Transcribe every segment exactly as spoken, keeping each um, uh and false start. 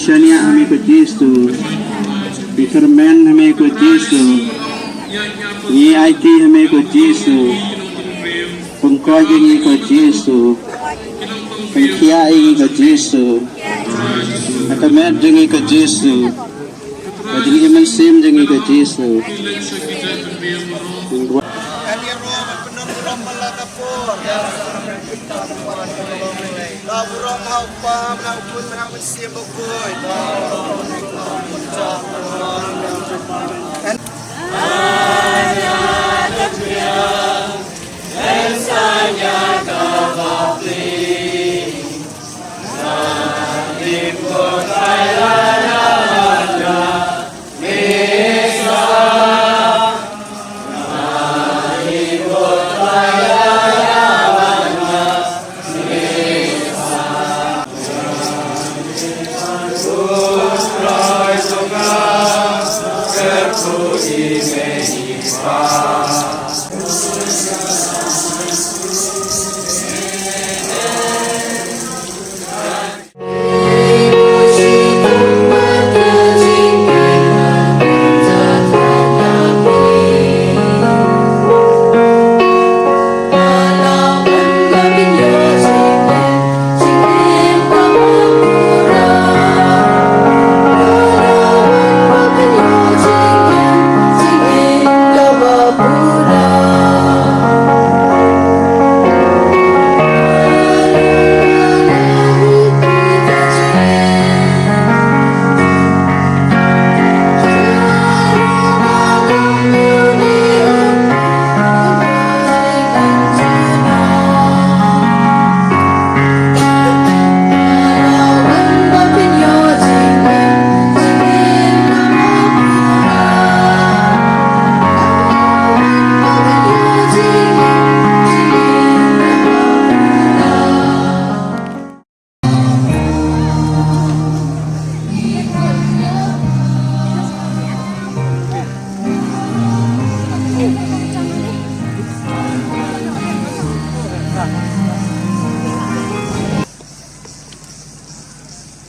Shaniah ha me ko Jisu. Ngi kyrmen ha me ko Jisu. Ngi aiti ha me ko Jisu. Pynkoit ïa ngi ko Jisu. Pynkhiah ïa ngi ko Jisu. Ha ka met jong ngi ko Jisu. Ha jingim mynsiem jong ngi ko Jisu.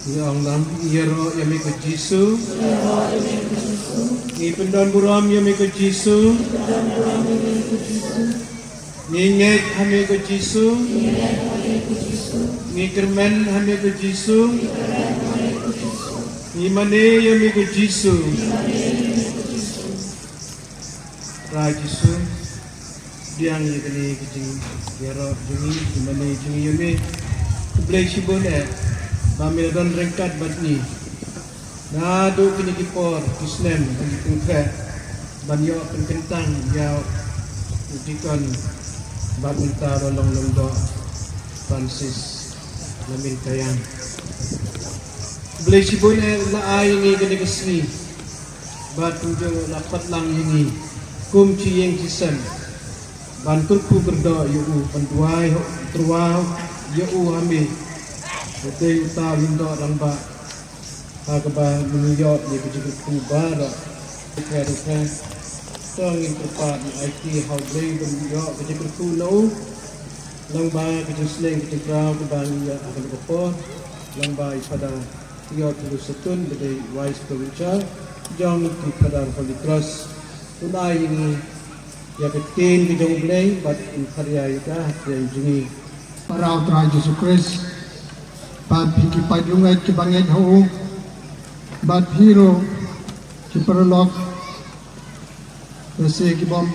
Ngi ong lang, ïaroh ïa me ko Jisu. Ngi pyndon burom ïa me ko Jisu. Ngi ngeit ha me ko Jisu. Ngi kyrmen ha me ko Jisu. Ngi mane ïa me ko Jisu. Trai Jisu, pdiang ïa kane ka jingïaroh jong ngi, ka jingmane jong ngi ïa me. Khublei shibun eh ba me la don ryngkat bad ngi naduh kine ki por, ki snem, ki kyntien ban ïoh pynkyntang ïa u dikon bad mynta u long lyngdoh, Francis Lamin Kayang. Khublei shibun eh la ai ïa ngi kane ka sngi bad kumjuh la pat lang ïa ngi kum shi ïing shi sem ban kyrkhu kyrdoh ïa u, ban duwai, tyrwa ïa u ha me. U dei uta u lyngdoh rangbah, ha kaba ngi ïoh ïa ka jingkyrkhu baroh. Ka dei ka song, ngi kyrpad, ngi aiti ha U Blei ban ïoh ka jingkyrkhu na u lyngba ka jingsneng ka jingkraw kaba ngi ïoh ha kane ka por, lyngba i Phadar Theophilus Satun, ba dei Vice Provincial jong ki Phadar Holy Cross. Un ai ïa ngi ïa ka ktien ka jong U Blei bad un pynïaid ïa ka ha ka jong ngi. Para u Trai Jisu Khrist, bad phi ki paid lyngngoh kiba ngeit ha u, bad phi ruh ki paralok, lehse ki bym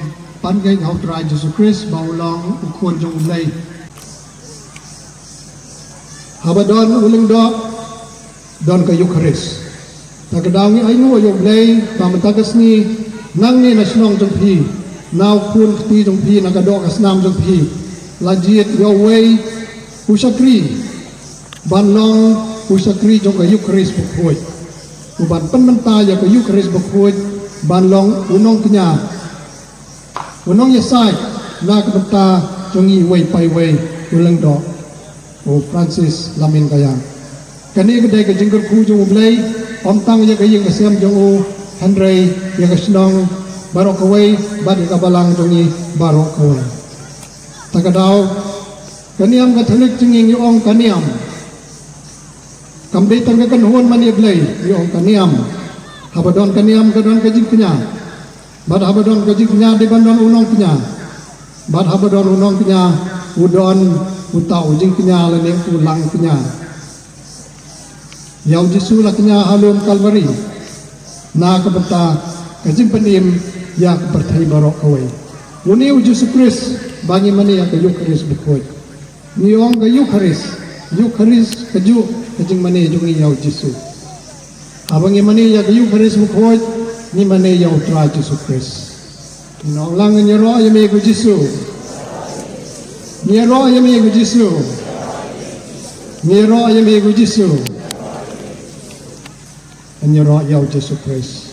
pat ngeit ha u Trai Jisu Khrist ba u long u Khun jong U Blei. Haba don u lyngdoh, don ka Eukharist. Ta ka daw ngi ainguh ïa U Blei ba mynta ka sngi nangne na shnong jong phi, na u khun kti jong phi, na ka doh ka snam jong phi, la jied ïa uwei u shakri ban long u shakri jong ka Eukharist bakhuid, u ban pynmynta ïa ka Eukharist bakhuid ban long u nongkñia, u nongïasaid na ka bynta jong ngi iwei pa iwei, u lyngdoh, u Francis Lamin Kayang. Kane ka dei ka jingkyrkhu jong U Blei, ym tang ïa ka ïing ka sem jong u, hynrei ïa ka shnong baroh kawei bad ïa ka balang jong ngi baroh kawei. Ta ka daw, ka niam Katholik jong ngi ngi ong ka niam Kam dei tang ka kynhun mane Blei, ïoh ka niam. Haba don ka niam ka don ka jingkñia. Bad haba don ka jingkñia dei ban don u nongkñia. Bad haba don u nongkñia u don uta u jingkñia lane u langkñia. Ïa u Jisu la kñia ha lum Kalbari na ka bynta ka jingpynim ïa ka pyrthei baroh kawei. Une u Jisu Khrist ba ngi mane ïa ka Eukharist bakhuid. Ngi ong ka Eukharist, Eukharist kajuh ka jingmane jong ngi ïa u Jisu. Haba ngi mane ïa ka Eukharist bakhuid, ngi mane ïa u Trai Jisu Khrist. Ngi ong lang, ngi ïaroh ïa me ko Jisu. Ngi ïaroh ïa me ko Jisu. Ngi ïaroh ïa me ko Jisu. Ngi ïaroh ïa u Jisu Khrist.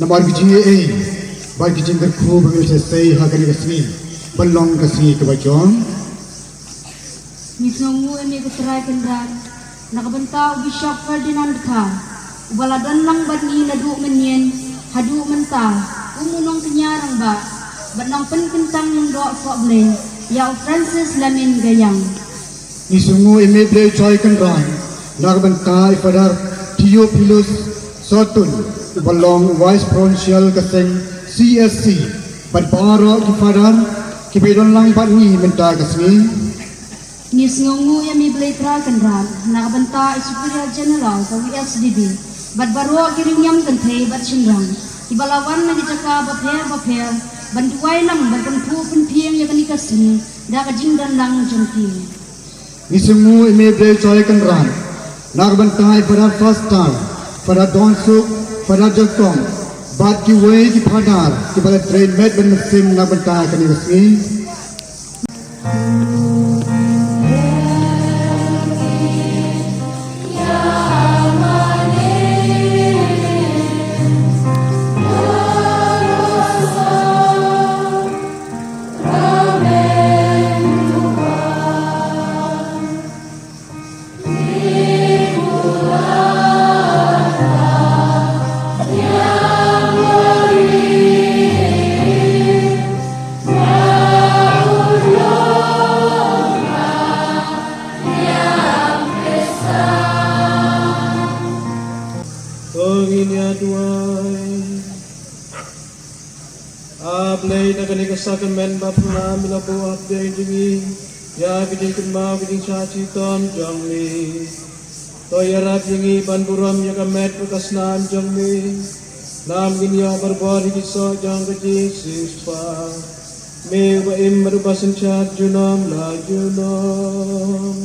Namar ka jingaiei bad ka jingkyrkhu ba ngi la sei ha kane ka sngi, ba long ka sngi kaba jong. Ngi sngewnguh ïa me ko Trai Kynrad, na ka bynta u Bishop Ferdinand Kha, uba la don lang bad ngi naduh mynnin haduh mynta, kum u nongkñia rangbah bad nongpynkyntang lyngdoh sohblei ïa u Francis Lamine Gayang. Ngi sngewnguh ïa me Blei Trai Kynrad, na ka bynta i Father Theophilus Sotun, uba long Vice Provincial ka seng C S C, bad baroh ki Father kiba don lang bad ngi mynta ka sngi. Ngi sngewnguh ïa me Blei Trai Kynrad, na ka bynta i Superior General ka W S D B bad baroh ki riewniam kynthei bad shynrang kiba la wan na ki jaka bapher bapher ban duwai lang bad pynphuh pynphieng ïa kane ka sngi da ka jingdon lang jong ki. Ngi sngewnguh ïa me Blei Trai Kynrad, na ka bynta i Father Pastor, Father Donsuk, Father Jokong bad kiwei ki Father kiba la trei met bad mynsiem na ka bynta kane ka sngi. To ngin ïa duwai. A Blei, na kane ka sakramen ba phylla me la buh hapdeng jong ngi ïa ka jingkynmaw ka jingshah shitom jong me. To ïarap ïa ngi ban burom ïa ka met bad ka snam jong me. Namar ngin ïoh barabor ïa ki soh jong ka jingsiewspah. Me uba im bad uba synshar junom la junom.